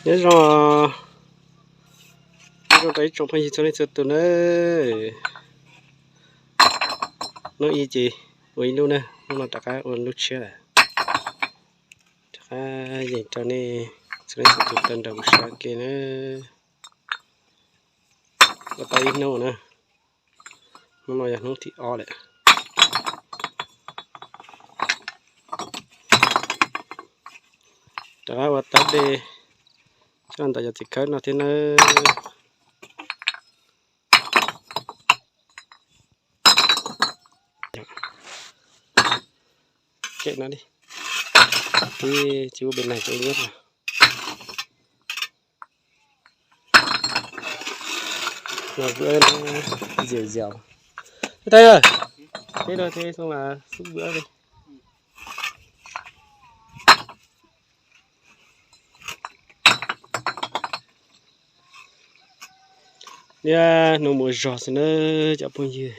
Nyob zoo, nyob zoo rau ib tsoom phooj ywg txhua leej txhua tus nawb. Hnub ib ces ua ib lub na, hnub no rov qab ua lub tshiab lawm. Rov qab yeem rau nej txhua leej txhua tus tau nrog kuv saib ua ke na. Ua tau ib hnub na. Hnub no yog hnub thib ob lawm. Rov qab ua tau dej coj ntawm cov txiv khawb no thiab nawb. Kem no li, twb tsis ua pem nag tsis ua nyob no. Los vwm ziaum ziaum. Teb, teb los teb xoo mas xub vwm li. Niaj hnub mus zog xwb na cov phooj ywg.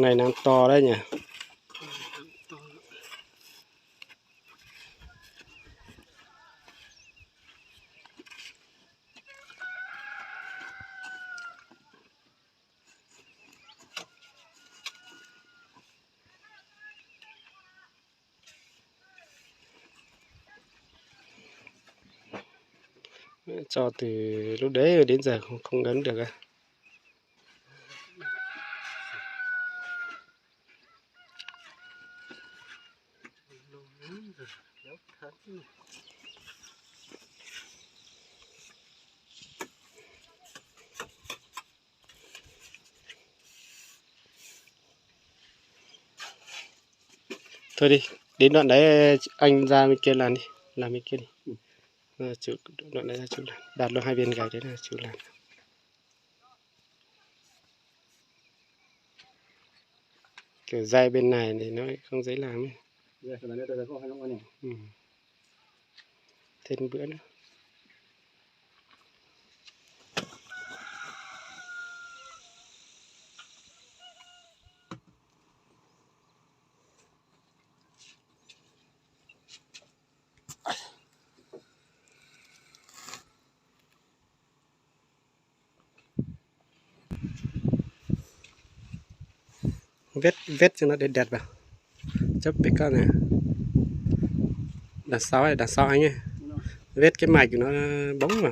Nais nas to lawm nyab. Tso từ lúc đấy đến giờ không, không ấn được á. Thôi đi, đến đoạn đấy anh ra bên kia làm đi, làm bên kia đi. Ờ, chú, đoạn đấy là chú làm. Đặt luôn hai bên gạch đấy là chú làm. Kiểu dây bên này thì nó không dễ làm ấy. Thêm bữa nữa. Vết, vết cho nó đẹp đẹp vào. Chụp bên con này. Đằng sau ấy, đằng sau anh ấy. Vết cái mạch của nó bóng mà.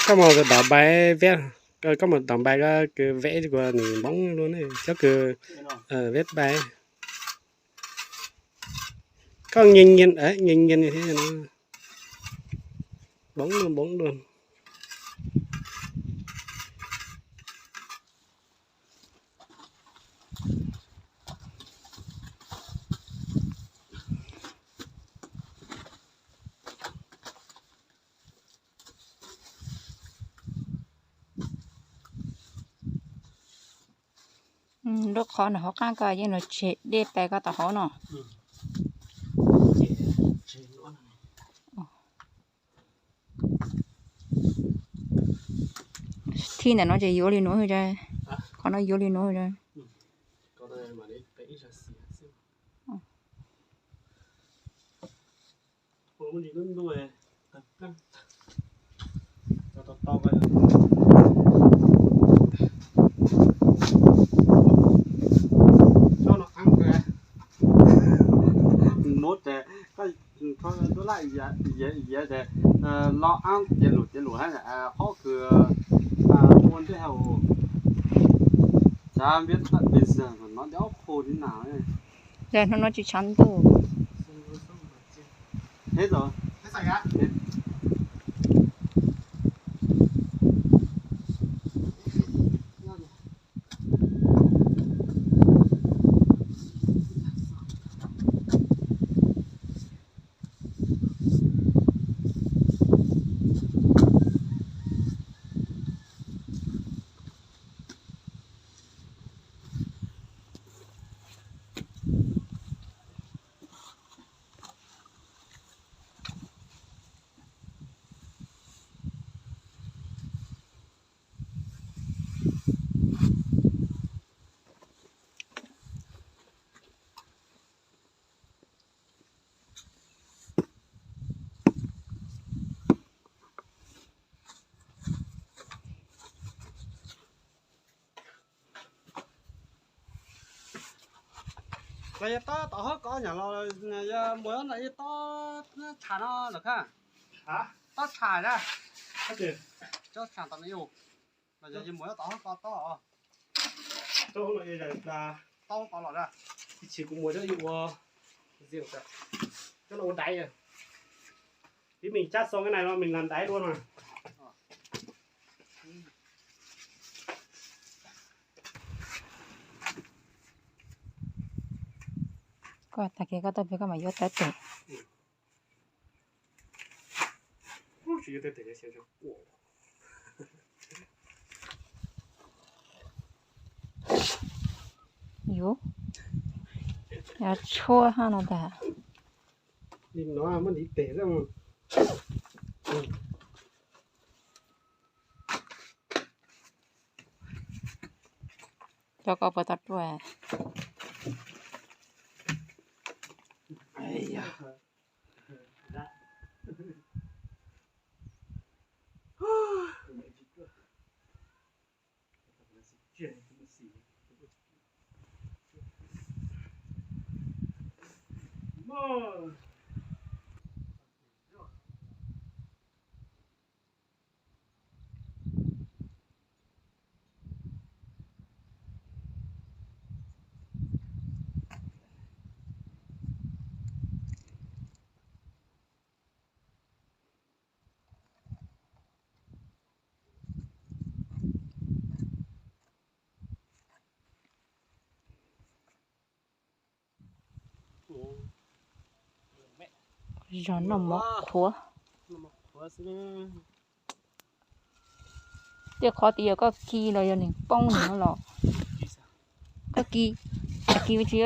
Koj mus đỏ bài vét, koj mus đỏ bài có cứ vẽ của nỉ bóng luôn ấy, chắc cứ ờ, vết bài. Có nghiêng nghiêng đấy, nghiêng nghiêng như thế cho nó bóng luôn, bóng luôn. Lub qhov no hauv qab koj yeej los tseg dej pais koj tom hauv no. Thij ntawm no ces yuav li nuav, qhov no yuav li nuav. Muab ces koj rho laj yiav ces lo ab ces lus ces lus hab qhob kws ua ntej hab. Xav npiab tawm pes xwm no nyob qhua li nas. Yog hnub no tsis tshav ntuj. Los yog tob tom hoob kos nyom los yog muaj no yog tob tsham no lawm kha. Tob tsham na. Tob tsham tom no yog, los yog muaj tom hoob kos tob. Tob hoob kos los da. Ib chim kuv muaj coj ua, coj los ua daiv. Ib me tsab xoo cái này no mình làm đáy luôn mà. Koj tag kis koj tuaj pem koj mam yuav tawv tes. Yuav, yuav tshuab hab no tas. Cov ko puas tau ruaj? Zog noj mov qhuav. Tej qhov tias yog koj kis los yog nws poob nws no los. Koj kis, kis tsi.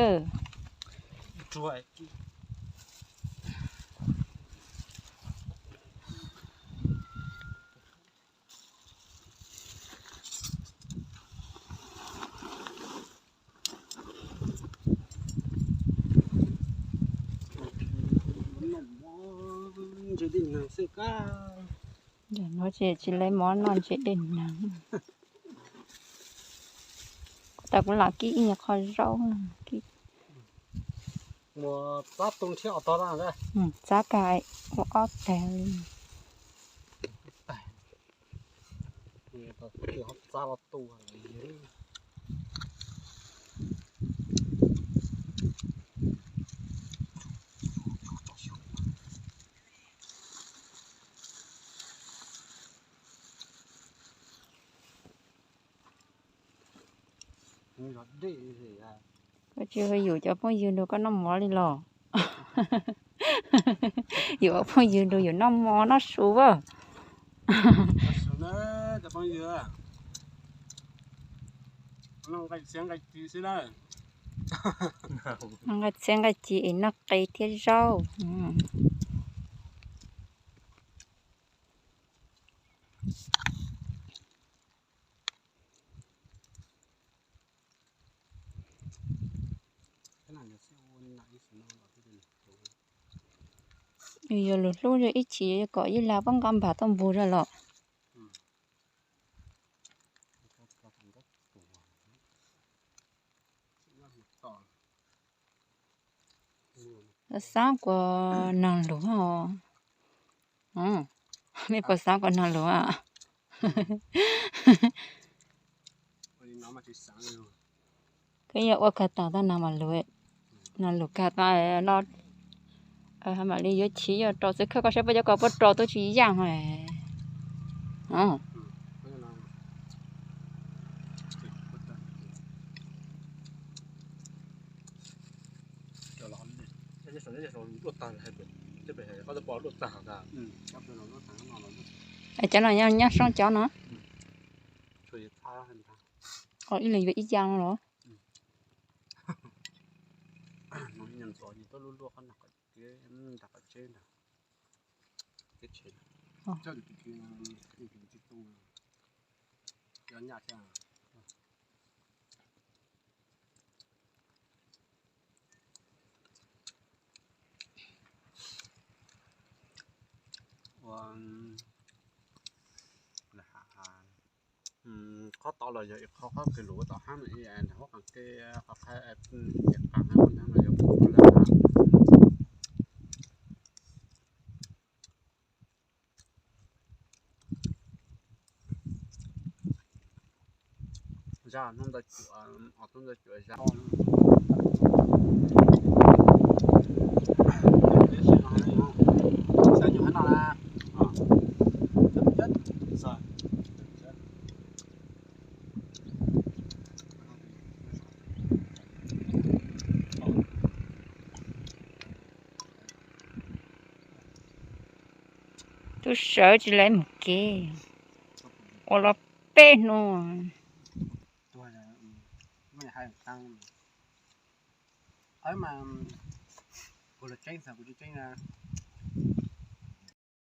Ntawm no ces tsis lawv mov noj ntse dej nag. Kuv tas kuv lam kib ib nyuag qho zaub, kib txab kag ua ob tag li. Koj tsis yus cov phooj ywg nrog koj noj mov li los? Yus ua phooj ywg nrog yus noj mov noj su as. Nqaij txhiab nqaij ci es noj qe thiab zaub. Yog lus hlub yog ib chim kom ib lag pab nqa npam tuaj npug rau los. Xav kuas nag lug os. Mej puas xav kuas nag lug a? Koj yog ua kag tas tab nag mas lug. No lus kag tau no, mam li yuav chiv yog rau xwb, koj saib puas cov ko puas rau tuaj tsis yaj ho. Cov no nyob soob cov no. Ib leeg yuav ib yaj no los? Ua, qhov tau los yog ib qho qhov kws lus tom hab no, ib nrag huab qas ke qhov qhab, ib qas hab no yog lawm. Zaj hnub ntawd cuam, ob hnub ntawd cuam zaj. Tub sawv tsis lawv mus kev ua los peb hnub. Mas kuv tseeb, kuv tsis tseeb na.